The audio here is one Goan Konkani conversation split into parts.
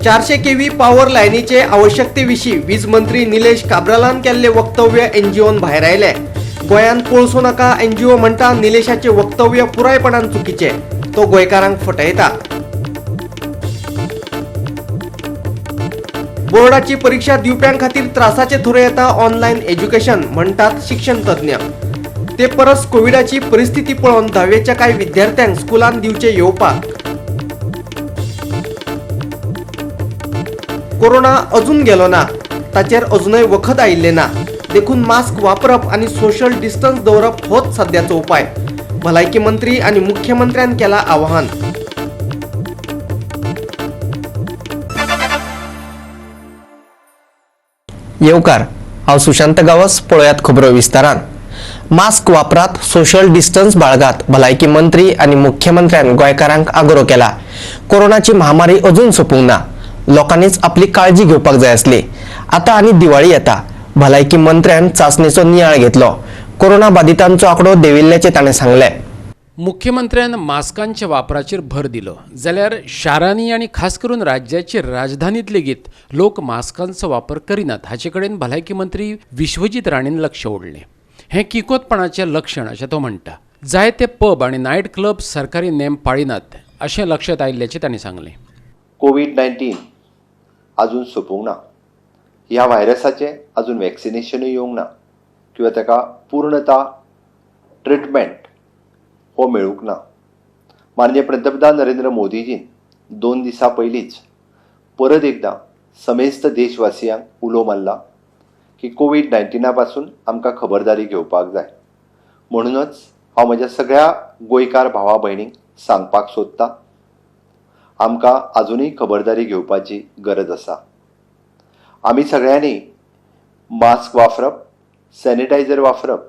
400 केव्ही पॉवर लायनीचे आवश्यकते विशीं वीज मंत्री निलेश काब्रालान केल्ले वक्तव्य एनजीओन भायर आयले. गोंयांत कोळसो नाका एनजीओ म्हणटा, निलेशाचे वक्तव्य पुरायपणान चुकीचे, तो गोंयकारांक फटयता. बोर्डाची परीक्षा दिवप्यां खातीर त्रासाचे थरूं येता ऑनलायन एज्युकेशन, म्हणटात शिक्षण तज्ञ. ते परस कोविडाची परिस्थिती पळोवन धावेच्या कांय विद्यार्थ्यांक स्कुलान दिवचे येवपाक. कोरोना अजून गेलो ना, ताचेर अजूनय वखद आयिल्लें ना, देखून मास्क वापरप आनी सोशल डिस्टन्स दवरप होच सद्याचो उपाय, भलायकी मंत्री आनी मुख्यमंत्र्यान केला आवाहन. येवकार, हांव सुशांत गांवस. पळयात खबरो विस्तारान. मास्क वापरात, सोशल डिस्टन्स बाळगात, भलायकी मंत्री आनी मुख्यमंत्र्यान गोंयकारांक आग्रो केला. कोरोनाची महामारी अजून सोंपूंक ना, लोकांनीच आपली काळजी घेवपाक जाय आसली. आतां आनी दिवाळी येता. भलायकी मंत्र्यान चांचणेचो नियाळ घेतलो. कोरोना बादितांचो आंकडो देंविल्ल्याचें ताणें सांगलें. मुख्यमंत्र्यान मास्कांच्या वापराचेर भर दिलो जाल्यार शारांनी आनी खास करून राज्याचे राजधानीत लेगीत लोक मास्कांचो वापर करिनात हाचे कडेन भलायकी मंत्री विश्वजीत राणेन लक्ष ओडलें. हें किकोतपणाचें लक्षण अशें तो म्हणटा. जायते पब आनी नायट क्लब सरकारी नेम पाळिनात अशें लक्षांत आयिल्ल्याचें तांणी सांगलें. कोवीड-19 अजून सोंपूंक ना. ह्या व्हायरसाचें अजून वॅक्सिनेशनूय येवंक ना किंवा ताका पूर्णता ट्रिटमेंट हो मेळूंक ना. माननीय पंतप्रधान नरेंद्र मोदीजीन 2 दिसां पयलींच परत एकदां समेस्त देशवासियांक उलो मारला की कोवीड-19 पासून आमकां खबरदारी घेवपाक जाय. म्हणूनच हांव म्हज्या सगळ्या गोंयकार भावा भयणींक सांगपाक सोदतां, आमकां आजुनूय खबरदारी घेवपाची गरज आसा. आमी सगळ्यांनी मास्क वापरप, सॅनिटायझर वापरप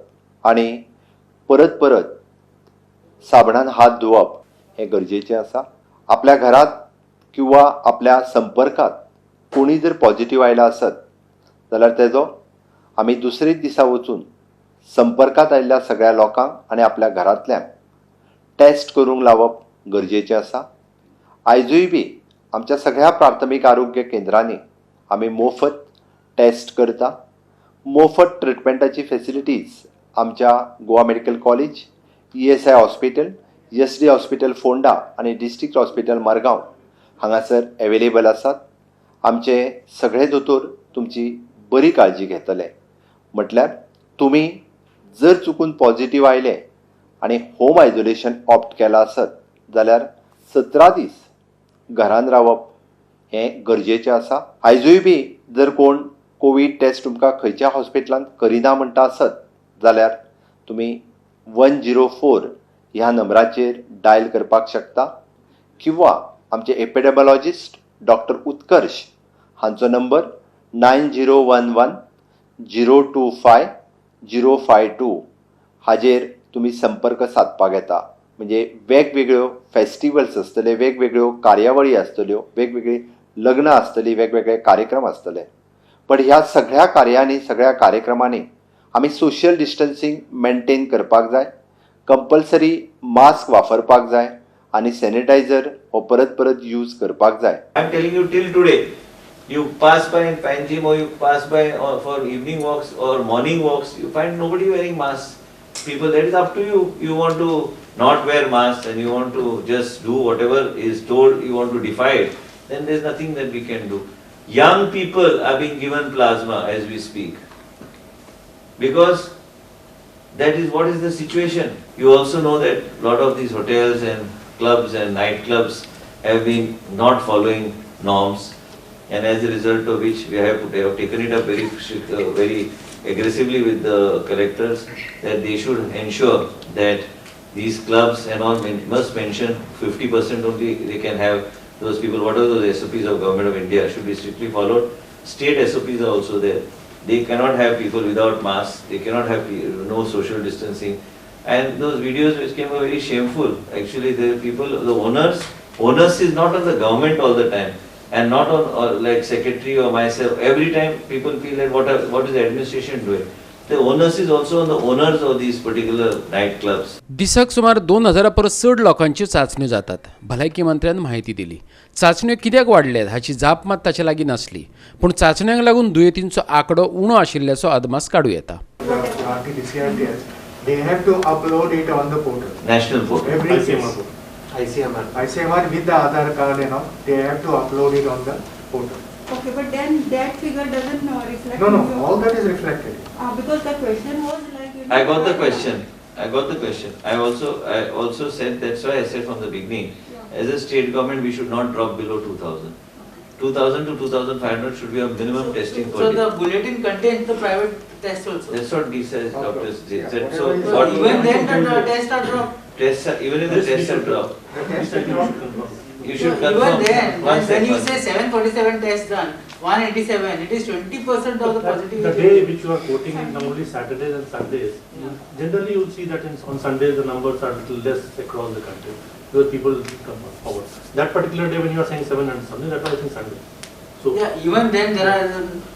आनी परत परत साबणान हात धुवप हें गरजेचें आसा. आपल्या घरांत किंवा आपल्या संपर्कांत कोणी जर पॉझिटिव्ह आयला आसत जाल्यार तेजो आमी दुसरेच दिसा वचून संपर्कांत आयिल्ल्या सगळ्या लोकांक आनी आपल्या घरांतल्यांक टेस्ट करूंक लावप गरजेचें आसा. आयजूय बी आमच्या सगळ्या प्राथमीक आरोग्य केंद्रांनी आमी मोफत टेस्ट करता. मोफत ट्रिटमेंटाची फेसिलिटीज आमच्या Goa medical college, ESI hospital, SD hospital Ponda आनी डिस्ट्रिक्ट हॉस्पिटल मडगांव हांगासर एवेलेबल आसात. आमचे सगळे दोतोर तुमची बरी काळजी घेतले. म्हटल्यार तुमी जर चुकून पॉझिटिव्ह आयले आनी होम आयसोलेशन ऑप्ट केला आसत जाल्यार 17 दीस घरान रावप हें गरजेचें आसा. आयजूय बी जर कोण कोवीड टेस्ट तुमकां खंयच्या हॉस्पिटलांत करिना म्हणटा आसत जाल्यार तुमी 104 ह्या नंबराचेर डायल करपाक शकता किंवा आमचे एपिडेमॉलॉजिस्ट डॉक्टर उत्कर्ष हांचो नंबर 9011 025 052 हाजेर तुमी संपर्क सादपाक येता. म्हणजे वेगवेगळ्यो फेस्टिवल्स आसतले, वेगवेगळ्यो कार्यावळी आसतल्यो, वेगवेगळी लग्नां आसतली, वेगवेगळे कार्यक्रम आसतले. पण ह्या सगळ्या कार्यांनी, सगळ्या कार्यक्रमांनी आमी सोशल डिस्टन्सिंग मेंटेन करपाक जाय, कंपल्सरी मास्क वापरपाक जाय आनी सॅनिटायझर हो परत परत यूज करपाक जाय. I am telling you, till today, you pass by in Panjim or you pass by for evening walks or morning walks, you find nobody wearing masks. People, that is up to you. You want to not wear masks and you want to just do whatever is told, you want to defy it, then there is nothing that we can do. Young people are being given plasma as we speak, because that is what is the situation. You also know that a lot of these hotels and clubs and nightclubs have been not following norms, and as a result of which we have taken it up very, very aggressively with the collectors that they should ensure that these clubs and all must mention 50% only they can have those people. Whatever those SOPs of Government of India should be strictly followed. State SOPs are also there. They cannot have people without masks, they cannot have no social distancing. And those videos which came were very shameful. Actually, the people, the owners is not on the government all the time, and not on like secretary or myself. Every time people feel that what is the administration doing? The onus is also on the owners of these particular night clubs. दिसाक सुमार 2000 परस चड लोकांच्यो चांचण्यो जातात. भलायकी मंत्र्यान म्हायती दिली. चांचण्यो कित्याक वाडल्यात हाची जाप मात ताचे लागीं नासली, पूण चांचण्यांक लागून दुयेंतींचो आंकडो उणो आशिल्ल्याचो अदमास काडूं येता. RT-PCR test, they have to upload it on the portal. National portal. Every case. ICMR. ICMR with the Aadhaar card and all, they have to upload it on the portal. Okay, but then that figure doesn't reflect. No, no, all that is reflected. Because the question was like, you know, I got the question. I got the question. I also said, that's why I said from the beginning, yeah. As a state government, we should not drop below 2,000. 2,000 to 2,500 should be a minimum testing per So day. The bulletin contains the private tests also. That's what he says, Okay. Doctor said. Yeah, so so even then the tests are dropped. Tests are, even if the tests are dropped. The tests are dropped. You should so confirm. Even then, when you say 747 tests done, 187, it is 20% of the positivity. The day which you are quoting is normally Saturdays and Sundays. Yeah. Generally, you will see that on Sundays the numbers are little less across the country because people come forward. That particular day when you are saying 700 something, that was I think Sunday. So yeah, even then there are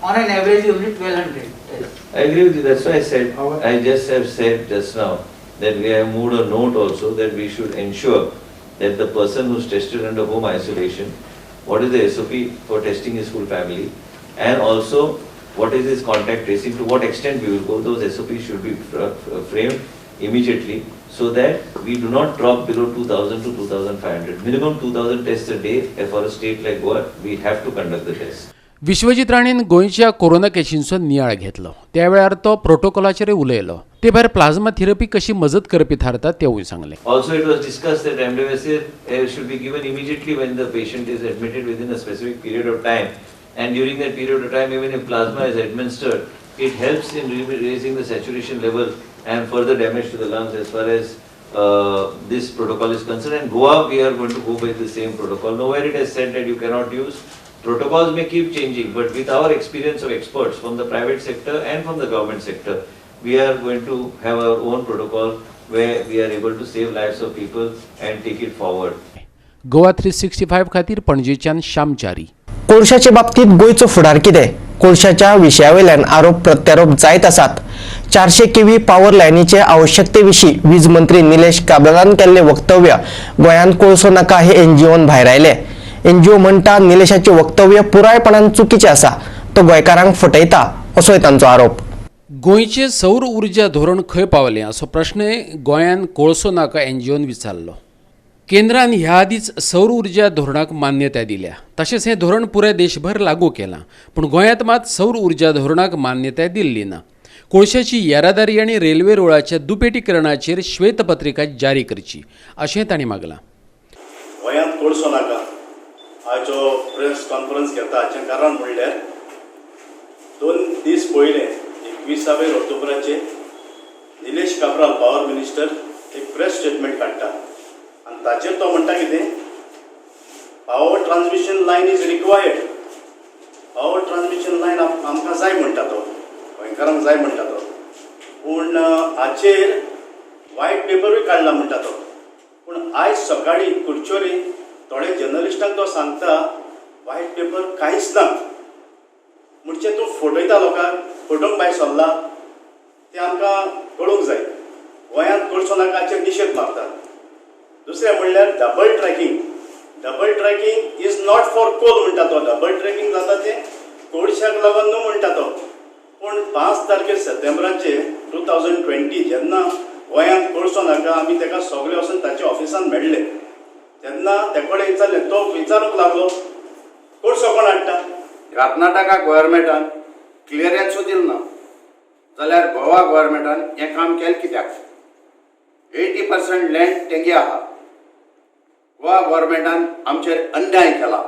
on an average only 1200 tests. I agree with you. That's why I said, I just have said just now that we have moved a note also that we should ensure that the person who's tested under home isolation, what is the SOP for testing his full family, and also what is his contact tracing, to what extent we will go, those SOPs should be framed immediately so that we do not drop below 2,000 to 2,500. Minimum 2,000 tests a day for a state like Goa, we have to conduct the test. Vishwajit राणेन गोंयच्या कोरोना केशींचो नियाळ घेतलो. त्या वेळार तो प्रोटोकॉलाचेर उलयलो. ते भायर प्लाझ्मा थेरपी कशी मजत करपी थारता तेवूय सांगलें. Also it was discussed that remdesivir should be given immediately when the patient is admitted within a specific period of time, and during that period of time even if plasma is administered, it helps in raising the saturation level and further damage to the lungs as far as this protocol is concerned. And Goa, we are going to go by the same protocol. Nowhere it has said that you cannot use. Protocols may keep changing, but with our experience of experts from the private sector and from the government sector, we are going to have our own protocol where we are able to save lives of people and take it forward. Goa 365 खातीर पणजेच्यान श्यामचारी. कोळशाचे बाबतीत गोंयचो फुडार कितें? कोळशाच्या विशया वयल्यान आरोप प्रत्यारोप जायत आसात. 400 केव्ही पावर लायनीचे आवश्यकते विशीं वीज मंत्री निलेश काब्रालान केल्लें वक्तव्य गोंयांत कोळसो नाका हे एनजीओन भायर आयले. एनजीओ म्हणटा निलेशाचें वक्तव्य पुरायपणान चुकीचें आसा, तो गोंयकारांक फटयता असोय तांचो आरोप. गोंयचें सौर उर्जा धोरण खंय पावलें असो प्रश्नय गोंयान कोळसो नाका एनजीओन विचारलो. केंद्रान ह्या आदींच सौर उर्जा धोरणाक मान्यताय दिल्या, तशेंच हें धोरण पुराय देशभर लागू केलां, पूण गोंयांत मात सौर उर्जा धोरणाक मान्यताय दिल्ली ना. कोळशाची येरादारी आनी रेल्वे रुळाच्या दुपेटीकरणाचेर श्वेतपत्रिका जारी करची अशें तांणी मागलां. गोंयांत कोळसो नाका आयचो प्रेस कॉन्फरन्स घेता हाचें कारण म्हणल्यार 2 दीस पयलें 21 ऑक्टोबराचेर निलेश काब्राल पावर मिनिस्टर एक प्रेस स्टेटमेंट काडटा आनी ताचेर तो म्हणटा कितें, power transmission line is required, power transmission line आमकां जाय म्हणटा तो, गोंयकारांक जाय म्हणटा तो. पूण हाचेर वायट पेपरूय काडला म्हणटा तो. पूण आयज सकाळीं कुडचोरी थोडे जर्नलिस्टांक तो सांगता वायट पेपर कांयच ना, म्हणजे तूं फटयता लोकांक, फटोवंक भायर सरला तें आमकां कळूंक जाय. गोंयांत कोळसो नाका हाचेर निशेध मारता. दुसरें म्हणल्यार double tracking, double tracking is not for coal म्हणटा तो. डबल ट्रॅकिंग जाता तें कोळशाक लागून न्हू म्हणटा तो. पूण 5 तारखेर सप्टेंबराचेर 2020 जेन्ना गोंयांत कोळसो नाका आमी ताका सगळे वचून ताच्या ऑफिसान मेळ्ळे तेन्ना ते कडेन विचारलें, तो विचारूंक लागलो कोळसो कोण हाडटा. कर्नाटका गव्हर्मेंटान क्लियरन्सूय दिलें ना जाल्यार गोवा गव्हर्मेंटान हें काम केलें कित्याक? 80% लँड तेंगे आहा. गोवा गव्हर्मेंटान आमचेर अन्याय केला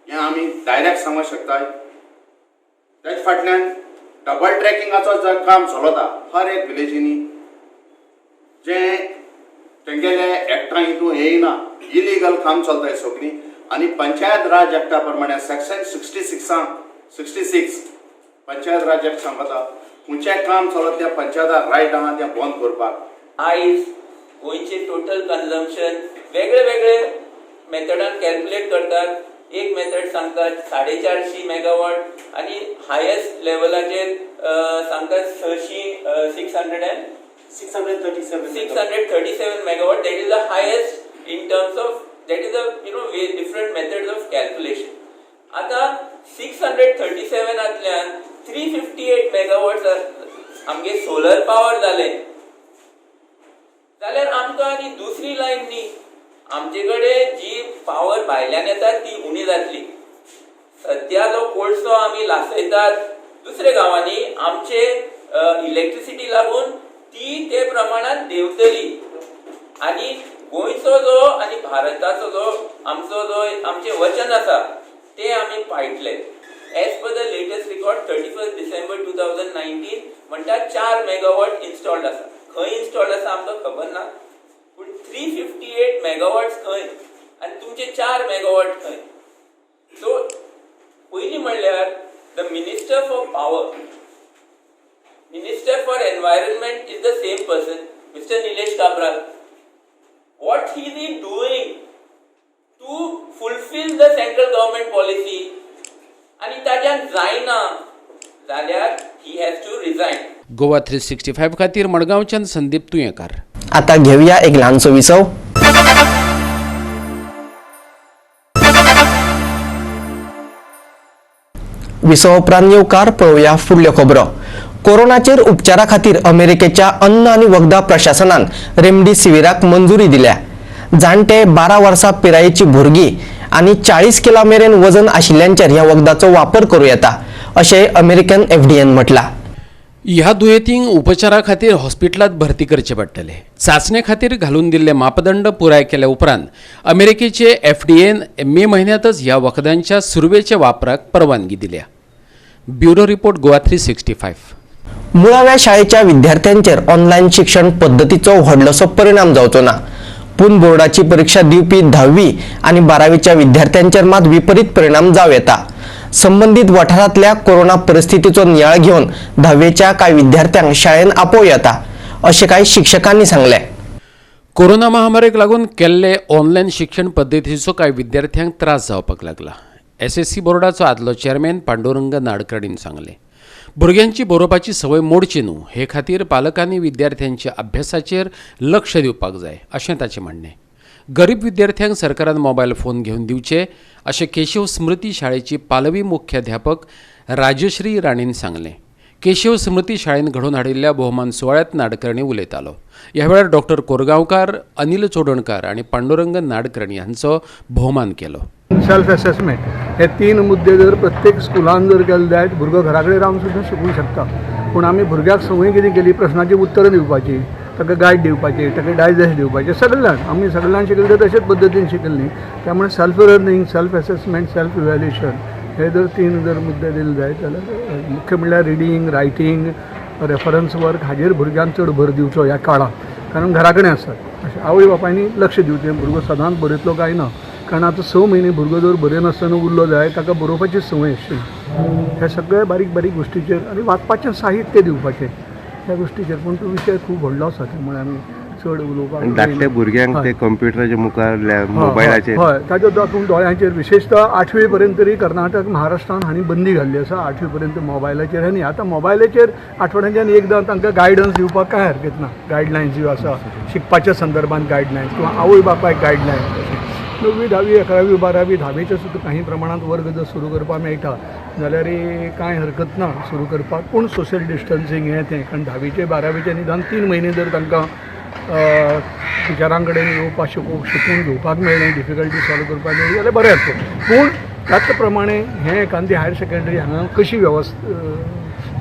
हें आमी डायरेक्ट सांगूंक शकताय. तेज फाटल्यान डबल ट्रॅकिंगाचो जर काम चलता हर एक विलेजींनी, जें तेंगेले एक्टा हितून येयना, इलिगल काम चलता सगळीं. आनी पंचायत राज एक्टा प्रमाणे सेक्शन 66 पंचायत राज एक्ट सांगता खंयचें काम चलत तें पंचायताक रायट आहा तें बंद करपाक. आयज गोंयचें टोटल कन्जम्पशन वेगळे वेगळे मेथडान कॅल्क्युलेट करतात. एक मेथड सांगता 450 मेगावॉट आनी हायेस्ट लेवलाचेर सांगता 637 megawatt. That is the highest in terms of that is the you know different methods of calculation. आतां 637 358 मेगावॉट आमगे सोलर पावर जालें जाल्यार आमकां आनी दुसरी लायन न्ही, आमचे कडेन जी पावर भायल्यान येता ती उणी जातली. सद्या जो कोळसो आमी लासयतात दुसऱ्या गांवांनी आमचे इलेक्ट्रिसिटी लागून ती ते प्रमाणान देंवतली. आनी गोंयचो जो आनी भारताचो जो आमचो जो आमचें वचन आसा ते आमी पाळटले. As per the latest record 31 December 2019 म्हणटा 4 मेगावॉट इन्स्टॉल्ड आसा. खंय इन्स्टॉल्ड आसा आमकां खबर ना, पूण 358 मेगावॉट्स खंय आनी तुमचे 4 मेगावॉट खंय. सो पयलीं म्हणल्यार the minister for power, minister for environment is the same person, mister Nilesh Cabral. What he is doing to fulfil the central government policy आनी ताज्यान जायना जाल्यार he has to resign. Goa 365 खातीर मडगांवच्यान संदीप तुयेंकार. आता घेऊया एक ल्हानसो विसव. विसव उपरांत येवकार पळोवया फुडल्यो खबरो. कोरोनाचेर उपचारा खातीर अमेरिकेच्या अन्न आनी वखदां प्रशासनान रेमडेसिवीराक मंजुरी दिल्या. जाणटे 12 वर्सां पिरायेची भुरगीं आनी 40 किलो मेरेन वजन आशिल्ल्यांचेर ह्या वखदाचो वापर करूं येता अशें अमेरिकन FDA म्हटलां. ह्या दुयेंतींक उपचारा खातीर हॉस्पिटलांत भरती करचे पडटले. चांचणे खातीर घालून दिल्ले मापदंड पुराय केल्या उपरांत अमेरिकेचे FDA मे म्हयन्यांतच ह्या वखदांच्या सुरवेच्या वापराक परवानगी दिल्या. Bureau report, Goa 365. मुळाव्या शाळेच्या विद्यार्थ्यांचेर ऑनलायन शिक्षण पद्दतीचो व्हडलोसो परिणाम जावचो ना, पूण बोर्डाची परीक्षा दिवपी 10वी आनी 12वीच्या विद्यार्थ्यांचेर मात विपरीत परिणाम जावं येता. संबंदीत वाठारांतल्या कोरोना परिस्थितीचो नियाळ घेवन 10वेच्या कांय विद्यार्थ्यांक शाळेन आपोवं येता अशें कांय शिक्षकांनी सांगलें. कोरोना महामारीक लागून केल्ले ऑनलायन शिक्षण पद्दतीचो कांय विद्यार्थ्यांक त्रास जावपाक लागला. SSC बोर्डाचो आदलो चेअरमॅन पांडुरंग नाडकर्णीन सांगलें, भुरग्यांची बरोवपाची संवय मोडची न्हू हे खातीर पालकांनी विद्यार्थ्यांच्या अभ्यासाचेर लक्ष दिवपाक जाय अशें ताचें म्हणणें. गरीब विद्यार्थ्यांक सरकारान मोबायल फोन घेवन दिवचे अशें केशव स्मृती शाळेची पालवी मुख्याध्यापक राजश्री राणीन सांगलें. केशव स्मृती शाळेन घडोवन हाडिल्ल्या भोवमान सुवाळ्यांत नाडकर्णी उलयतालो. ह्या वेळार डॉक्टर कोरगांवकार, अनिल चोडणकार आनी पांडुरंग नाडकर्णी हांचो भोवमान केलो. सेल्फ एसेसमेंट हे 3 मुद्दे जर प्रत्येक स्कुलान जर केले जायत भुरगो घरा कडेन रावन सुद्दां शिकूंक शकता. पूण आमी भुरग्याक संवय कितें केली, प्रश्नाची उत्तरां दिवपाची, ताका गायड दिवपाची, ताका डायजेस्ट दिवपाचें, सगळ्यांक आमी सगळ्यांक शिकयले तशेंच पद्दतीन शिकयली. त्यामुळे self learning, self assessment, self evaluation हे जर 3 जर मुद्दे दिले जायत जाल्यार मुख्य म्हणल्यार रिडींग, रायटींग, रेफरन्स वर्क हाजेर भुरग्यांक चड भर दिवचो ह्या काळांत, कारण घरा कडेन आसतात. अशें आवय बापायनी लक्ष दिवचें, भुरगो सदांच बरयतलो काय ना, कारण आतां 6 म्हयने भुरगो जर बरयनासतना उरलो जायत ताका बरोवपाची संवय आसची. ह्या सगळ्या बारीक बारीक गोश्टीचेर आनी वाचपाचें साहित्य दिवपाचें ह्या गोश्टीचेर. पूण तो विशय खूब व्हडलो आसा, त्यामुळे आमी चड उलोवपाक धाकट्या भुरग्यांक ते कंप्युटराच्या मुखार, मोबायलाचेर, हय, ताज्या तातूंत दोळ्यांचेर विशेशतः 8वी पर्यंत तरी कर्नाटक, महाराष्ट्रान हांणी बंदी घाल्ली आसा 8वी पर्यंत मोबायलाचेर. आनी आतां मोबायलाचेर आठवड्याच्यान एकदां तांकां गायडन्स दिवपाक कांय हरकत ना. गायडलायन्स ज्यो आसा शिकपाच्या संदर्भात गायडलायन्स किंवा आवय बापायक गायडलायन्स अशें 9वी 10वी 11वी 12वी 10वीचे सुद्दां काही प्रमाणांत वर्ग जर सुरू करपाक मेळटा जाल्यार कांय हरकत ना सुरू करपाक. पूण सोशल डिस्टन्सींग हें तें, कारण 10वीचे 12वीचे निदान 3 म्हयने जर तांकां टिचरां कडेन येवपाक शिकून घेवपाक मेळ्ळें, डिफिकल्टी सॉल्व करपाक मेळ्ळी जाल्यार बरें आसलें. पूण त्याच प्रमाणे हें एकादी हायर सेकंडरी हांगा कशी वेवस्था,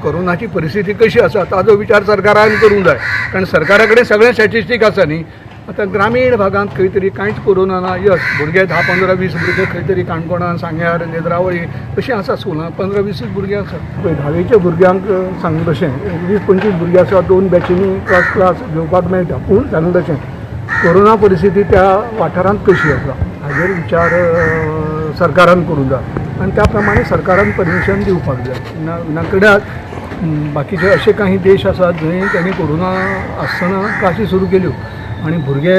कोरोनाची परिस्थिती कशी आसा ताजो विचार सरकारान करूंक जाय, कारण सरकारा कडेन सगळें स्टॅटिस्टीक आसा न्ही. आतां ग्रामीण भागांत खंय तरी कांयच कोरोना ना, यस भुरगे 10, 15, 20 भुरगे खंय तरी काणकोणान, सांग्यार, नेत्रावळी अशीं आसा स्कुलां, 15, 20 भुरगीं आसा. पळय 10वीच्या भुरग्यांक सांगूं तशें 20, 25 भुरगीं आसा, 2 बॅचींनी क्लास क्लास घेवपाक मेळटा. पूण सांगूं तशें कोरोना परिस्थिती त्या वाठारांत कशी आसा हाजेर विचार सरकारान करूंक जाय आनी त्या प्रमाणे सरकारान परमिशन दिवपाक जाय. ना कडेन बाकीचे अशे काही देश आसात जंय तांणी कोरोना आसतना क्लासी सुरू केल्यो. आनी भुरगे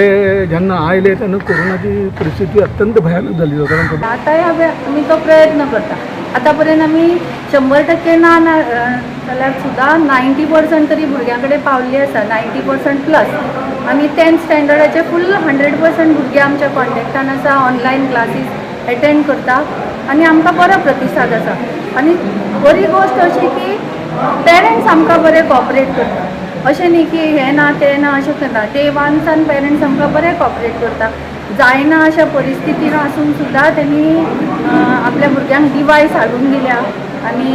जेन्ना आयले तेन्ना कोरोनाची परिस्थिती अत्यंत भयानक जाली लोकांक. आतांय आमी तो प्रयत्न करता. आतां पर्यंत आमी 100% ना जाल्यार सुद्दां 90% तरी भुरग्यां कडेन पावल्ली आसा, 90% प्लस. आनी 10th स्टँडर्डाचे फूल 100% भुरगे आमच्या कॉन्टेक्टान आसा, ऑनलायन क्लासीस एटेंड करता आनी आमकां बरो प्रतिसाद आसा. आनी बरी गोश्ट अशी की पेरंट्स आमकां बरे कॉपरेट करता, अशें न्ही की हें ना तें ना अशें करना. डे वनसान पेरंट्स आमकां बरे कॉपरेट करता. जायना अशा परिस्थितीन आसून सुद्दां तेणी आपल्या भुरग्यांक डिवायस हाडून दिल्या आनी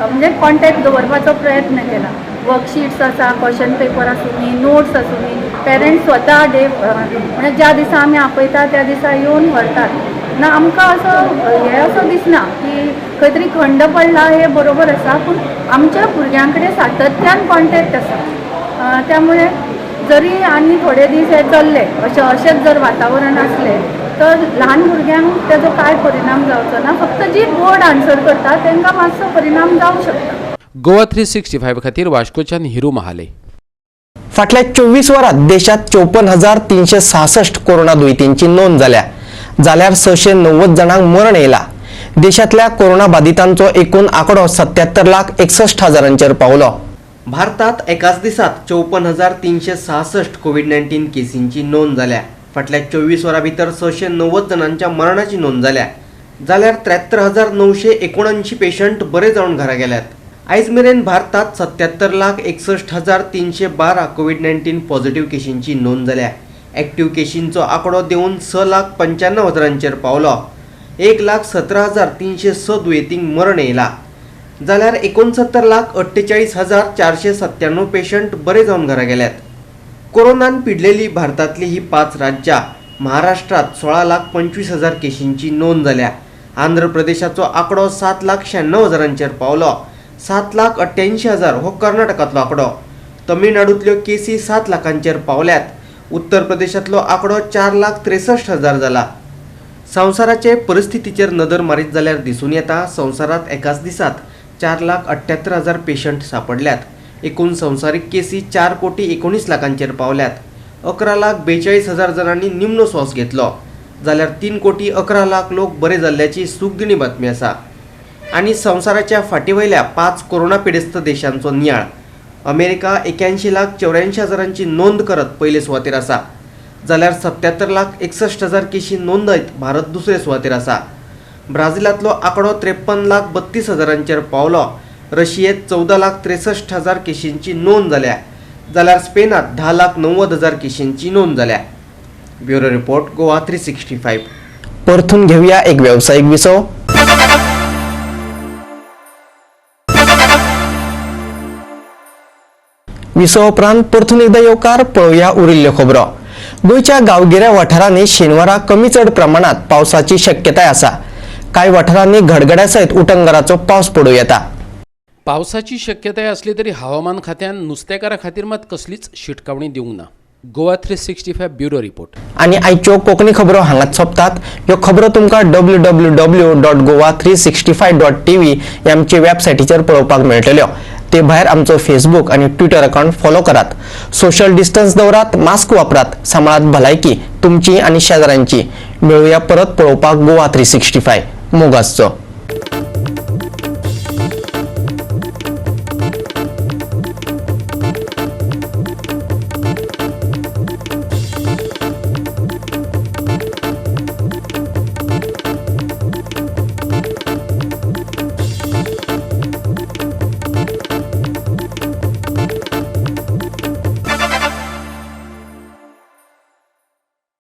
म्हणजे कॉन्टेक्ट दवरपाचो प्रयत्न केला. वर्कशीट्स आसा, क्वेश्चन पेपर आसूनी, नोट्स आसूनी, पेरंट्स स्वता डे म्हणजे ज्या दिसा आमी आपयता त्या दिसा येवन व्हरतात. ना आमकां असो हें असो दिसना की खंय तरी खंड पडला, हें बरोबर आसा, पूण आमच्या भुरग्यां कडेन सातत्यान कॉन्टेक्ट आसा. त्यामुळे जरी आनी थोडे दीस हे चल्ले अशें अशेंच जर वातावरण आसलें तर ल्हान भुरग्यांक तेजो कांय परिणाम जावचो ना, फक्त जी बोर्ड आन्सर करता तांकां मातसो परिणाम जावंक शकता. गोवा 365 खातीर वास्कोच्यान हिरू महाले. फाटल्या 24 वरांत देशात 54,366 कोरोना दुयेंतींची नोंद जाल्या, जाल्यार 690 जाणांक मरण येयला. देशांतल्या कोरोना बाधितांचो एकूण आंकडो 77,61,000 पावलो. भारतात एकाच दिसात 54,366 कोविड-19 केसींची नोंद जाल्या. फाटल्या 24 वरां भितर 690 जाणांच्या मरणाची नोंद जाल्या, जाल्यार 73,979 पेशंट बरे जावन घरा गेल्यात. आयज मेरेन भारतात 77,61,312 कोविड-19 पॉझिटिव्ह केशींची नोंद जाल्या. ॲक्टिव्ह केशींचो आंकडो देंवून 6,95,000 पावलो. 1,17,306 दुयेंतींक मरण येयला, जाल्यार 69,48,497 पेशंट बरे जावन घरा गेल्यात. कोरोनान पिडलेली भारतांतली ही 5 राज्यां. महाराष्ट्रात 16,25,000 केशींची नोंद जाल्या. आंध्र प्रदेशाचो आंकडो 7,96,000 पावलो. 7,88,000 हो कर्नाटकांतलो आंकडो. तमिळनाडूंतल्यो केसी 7 लाखांचेर पावल्यात. उत्तर प्रदेशांतलो आंकडो 4,63,000 जाला. संवसाराचे परिस्थितीचेर नदर मारीत जाल्यार दिसून येता संवसारांत एकाच दिसात 4,78,000 पेशंट सापडल्यात. एकूण संवसारीक केसी 4,19,00,000 पावल्यात. 11,42,000 जाणांनी निमणो स्वास घेतलो, जाल्यार 3,11,00,000 लोक बरे जाल्ल्याची सुखदिणी बातमी आसा. आनी संवसाराच्या फाटीवयल्या 5 कोरोना पिडेस्त देशांचो नियाळ. अमेरिका 81,84,000 नोंद करत पयले सुवातेर आसा, जाल्यार 77,61,000 केशी नोंदयत भारत दुसरे सुवातेर आसा. ब्राझिलांतलो आंकडो 53,32,000 पावलो. रशियेत 14,63,000 केशींची नोंद जाल्या, जाल्यार स्पेनात 10,90,000 केशींची नोंद जाल्या. Bureau report, Goa 365. परतून घेऊया एक व्यावसायिक विसव. विसव उपरांत परतून एकदा येवकार. पळोवया उरिल्ल्यो खबरो. गोंयच्या गांवगिऱ्या वाठारांनी शेनवारा कमी चड प्रमाणात पावसाची शक्यताय आसा. कांय वाठारांनी घडघड्या सयत उटंगराचो पावस पडूं येता. पावसाची शक्यताय असली तरी हवामान खात्यान नुस्तेकारा खातीर मात कसलीच शिटकावणी दिवंक ना. Goa 365 bureau report. आनी आयच्यो कोंकणी खबरो हांगाच सोंपतात. ह्यो खबरो तुमकां www.goa365.tv ह्या आमचे वेबसायटीचेर पळोवपाक मेळटल्यो. ते भायर आमचो फेसबूक आनी ट्विटर अकाउंट फॉलो करात. सोशल डिस्टन्स दवरात, मास्क वापरात, सांबाळात भलायकी तुमची आनी शेजाऱ्यांची. मेळुया परत पळोवपाक गोवा 365. मोग आसचो.